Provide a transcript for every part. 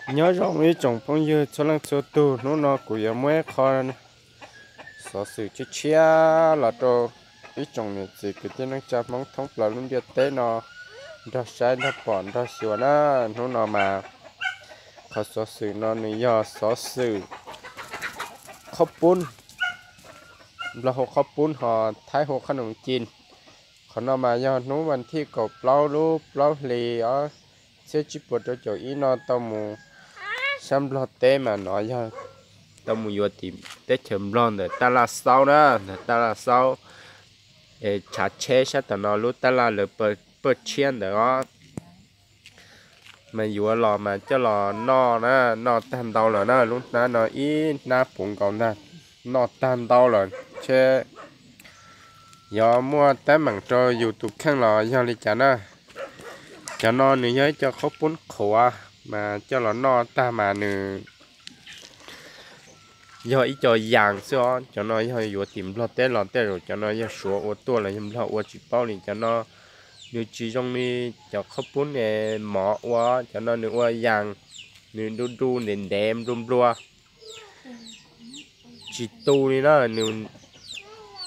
Nyob zoo ib tsoom phooj ywg txhua leej txhua tug, hnub no kuv yuav muab ib qho xov xwm tshiab tshiab los rau ib tsoom niam txiv kwv tij neej tsa Hmoob thoob plaws lub ntiaj teb no nrog saib nrog pom nrog xyuas na. Hnub no mas qhov xov xwm no nws yog xov xwm qhob pub, Nplog hu qhob pub ho Thaib hu qhob noom ci. Qhov no mas yog hnub vas thij kaum plaub lub plaub hlis ob txhiab tsib puas rau caum ib no tau mus sab Nplog teb mas no yog tau mus yuav tim teb chaws Nplog ntawm Taj Laj Xaub na, ntawm Taj Laj Xaub es tshav tsheb sab tom no lub taj laj lawv pawj tshiab ntawd os. Mas yuav los mas coj los noj na, noj tag ntau lawm na, lub hnab no ib hnab puv nkaus ntag, noj tag ntau lawm. Ces yog muaj teeb meem rau yus tus kheej los yog li cas na. Cov no nws yog ib co qhob pub qhuav mas coj los noj tag mas nws yog ib co yas xwb os. Cov no yog yuav tim Nplog teb los tej zaum cov no yog Suav ua tuaj los yog Nplog ua tsis paub li. Cov no nws tsis zoo li cov qhob pub mov ua, cov no nws ua yas, nws du du ntev ntev nplua nplua, tsis tu li na, nws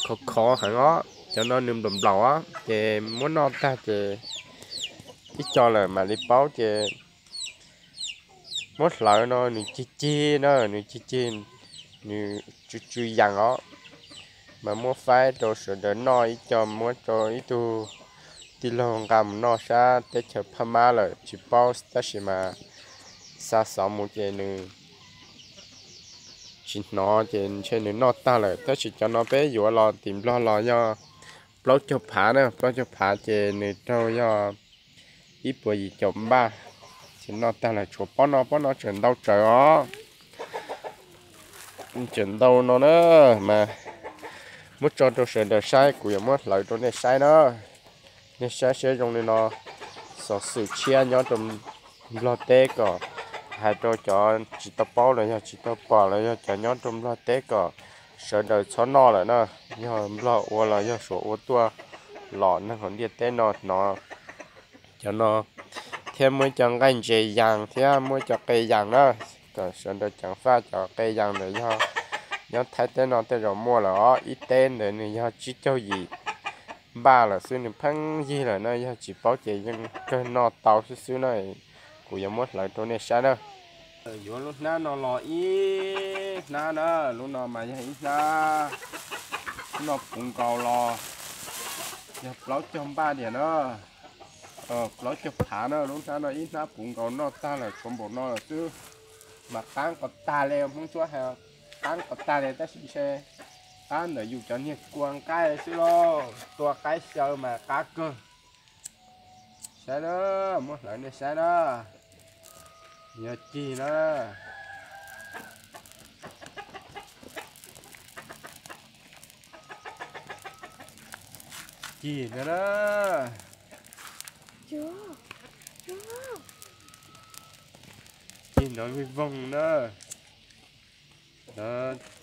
khov khov heev os. Cov no nws nplaum nplaum os, ces muab noj tag ces ib co lawm mam li paub ces muab hlawv no nws cig cig na, nws cig cig, nws tsw tsw yas os. Mas muab faib rau sawv daws noj ib co, muab rau ib tug tij laug nqa mus noj sab teb chaws Phab Mab lawm tsis paub, tab sis mas xa xov mus ces nws tsis hnov ces ntshe nws noj tag lawm. Tab sis cov no peb yuav los tim Nplog los yog plaub caug phav na, plaub caug phav ces nws raug yog ib puas yim caum npaj. Ces noj tag lawm tshuav pob no, pob no tseem ntau tsawv os. Tseem ntau no na, mas muab tso rau sawv daws saib, kuv yuav muab hlawv rau nej saib na. Nej saib seb zoo li no, xov xwm tshiab nyob rau Nplog teb kom hais rau cov tsis tau paub los yog tsis tau pom los yog cov nyob rau Nplog teb kom sawv daws txhob noj lawm na. Yog Nplog ua los yog Suav ua tuaj los neeg hauv ntiaj teb no hnov cov no thiab muaj ib co nqaij ntses yas thiab muaj ib co qe yas na, kom sawv daws ceev faj. Cov qe yas ntawd yog nyob Thaib teb no tej zaum muaj lawm os, ib teb ntawd nws yog tsib caug yim npaj lawm xwb, nws pheej yig lawm na, yog tsis paub ces yeej kawg noj tau xwb xwb na. Kuv yuav muab hlawv rau nej saib na. Yuav lub hnab no los ib hnab na, lub no mas yog ib hnab no puv nkaus los yog plaub caug npaj diam na, plaub caug phav na, lub hnab no ib hnab puv nkaus noj tag lawm tshuav npaum no lawm xwb. Mas qab nqos tag li, Hmoob Suav hais qab nqos tag li, tab sis ntshe qab ntawm yus cov niag kua nqaij xwb lauj, tua qaib xyaw mas qab kawg. Saib na, muab hlawv nej saib na, yog cig na. Cig no na. Cig no vij voog na.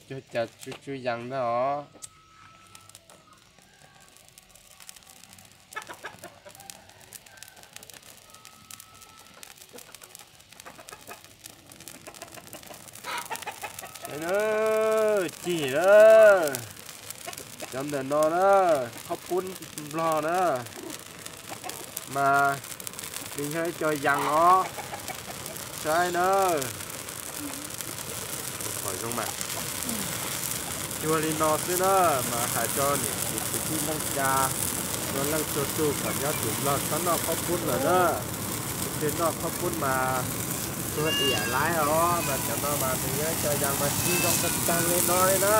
Cog cas tsw tsw yas ntag os. Cig na, cov ntawm no na, qhob pub Nplog na, mas nws yog ib co yas os. Saib na, pom zoo mas cuag li no xwb na, mas hais rau niam txiv kwv tij neej tsa txhua leej txhua tug kom nyob tim Nplog txhob noj qhob pub lawm na. Tus twg noj qhob pub mas tuag iam laib os, mas cov no mas nws yog ib co yas mas cig zoo tag tag li no li na.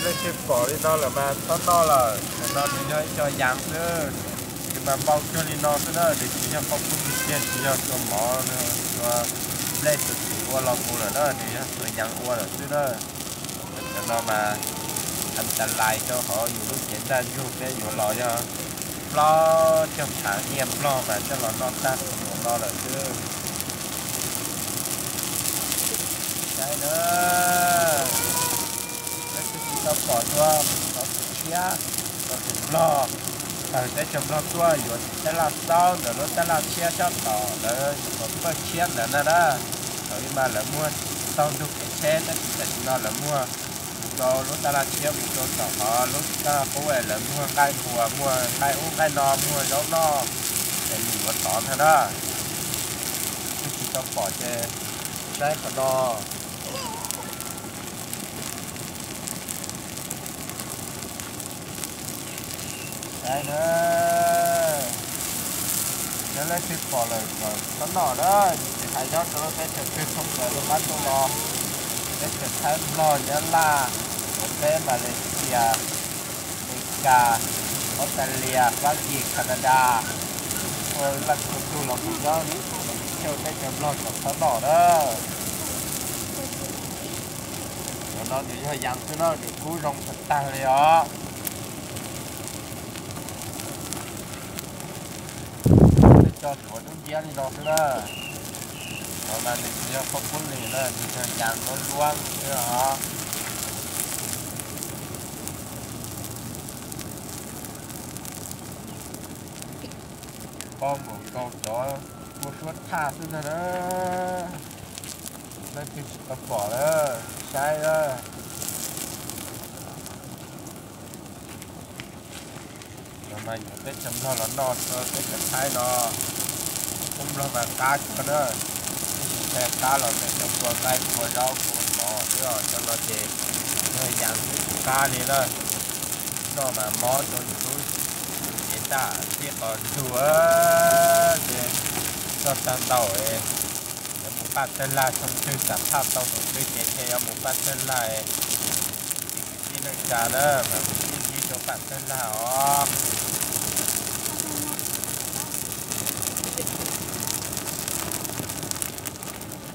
Leej twg pom li no lawm mas txhob noj lawm, cov no nws yog ib co yas xwb. Nws mas npau cuag li no xwb na, nws tsis yog qhob pub tiag tiag, tsis yog tua mov tua nplej tua txiv ua los mus lawm na, nws yog tua yas ua lawm xwb na. Cov no mas antalais rau hauv yus lub cev ntaj ntsug, peb yuav los yog plaub caug phav nyiaj Nplog mas coj los noj tag npaum no lawm xwb. Saib na, leej twg tsis tau pom dua xov xwm tshiab, Nplog, tawg teb chaws Nplog tuaj yuav tej laj xaub ntawm lub taj laj tshiab sab tom lawv yuav pawg tshiab ntawd na na. Thaum ub mas lawv muag tau ntug kev tsheb, tab sis tam sim no lawv muag mus rau lub taj laj tshiab mus rau tom qhov lub taj laj qub, lawv muag nqaij npuas, muag nqaij ub nqaij no, muag zaub noj, es mus yuav tod ntag na. Twb tsis tau pom ces saib qhov no. Saib na, yog leej twg pom lawm kom txhob noj na. Tsis hais nyob rau lub teb chaws twg thoob plaws rau qab tuaj los, teb chaws Thaib, Nplog, Nyab Laj, Suav teb, Malaysia, Amelikas, Australia, Fab Kis, Canada, ua laj txhua tug los mus nyob thoob teb chaws Nplog kom txhob noj na. Cov no nws yog yas xwb na, nws kub zoo tag tag li os. Cov no tsuav dub nciab li no xwb na. Cov mas nws tsis yog phauj kub lis na, nws yog yas luab luab xwb os. Pob npaum nkaus cov kua suab thaj xwb ntag na. Leej twg tsis tau pom lawm saib na. Cov mas yuav teb chaws Nplog los noj rau teb chaws Thaib no, poob Nplog mas qab kawg na. Tab sis qab los ntawm cov kua nqaij kua zaub kua mov xwb os, cov no ces yog yas xwb tsis qab li na. Noj mas mob rau yus lub cev ntaj tib qho ntug ces txog tag ntaum, yuav mus paj tawg lag, xyoo twg xam phaj tau xyoo twg ces thiaj yuav mus paj tawg lag. Kwv tij neej tsa na, mas kuv sib ntsib rau paj tawg lag os.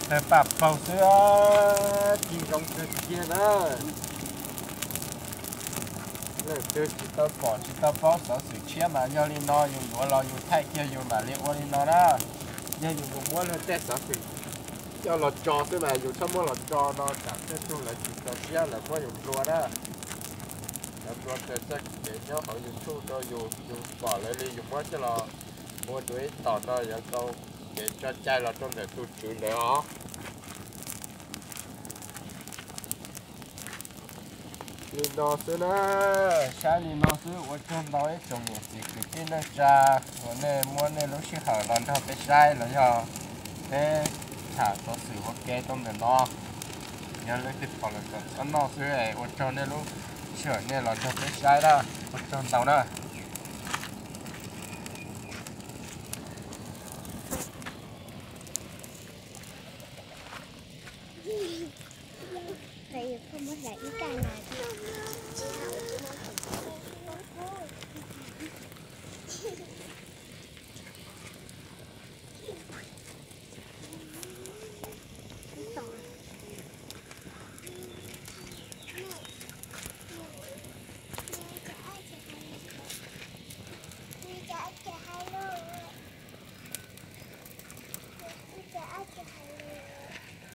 Tawg paj paug xwb, cig zoo kawg kiag na. Leej twg tsis tau pom tsis tau paub xov xwm tshiab mas yog li no yus yuav los yus thaij kiag yus mam li ua li no na. Yog yus mus muab luag tej xov xwm coj los tso xwb mas yus txhob muab los tso no tsam tej tug lawv tsis tso siab lawv muab yus nplua na. Lawv nplua raws txoj kev nyob hauv YouTube rau yus, yus pom lawv li yus muab coj los ua dua ib tom no yuav tau kev tso cai los rau ntawm tus tswv lawv os. Li no xwb na, saib li no xwb ua tsaug ntau ib tsoom niam txiv kwv tij neej tsa uas nej muab nej lub sij hawm los nrog peb saib los yog peb tham xov xwm ua ke rau ntawm no. Yog leej twg pom lawm kom txhob noj xwb, ua tsaug nej lub sij hawm nej los nrog peb saib na, ua tsaug ntau na.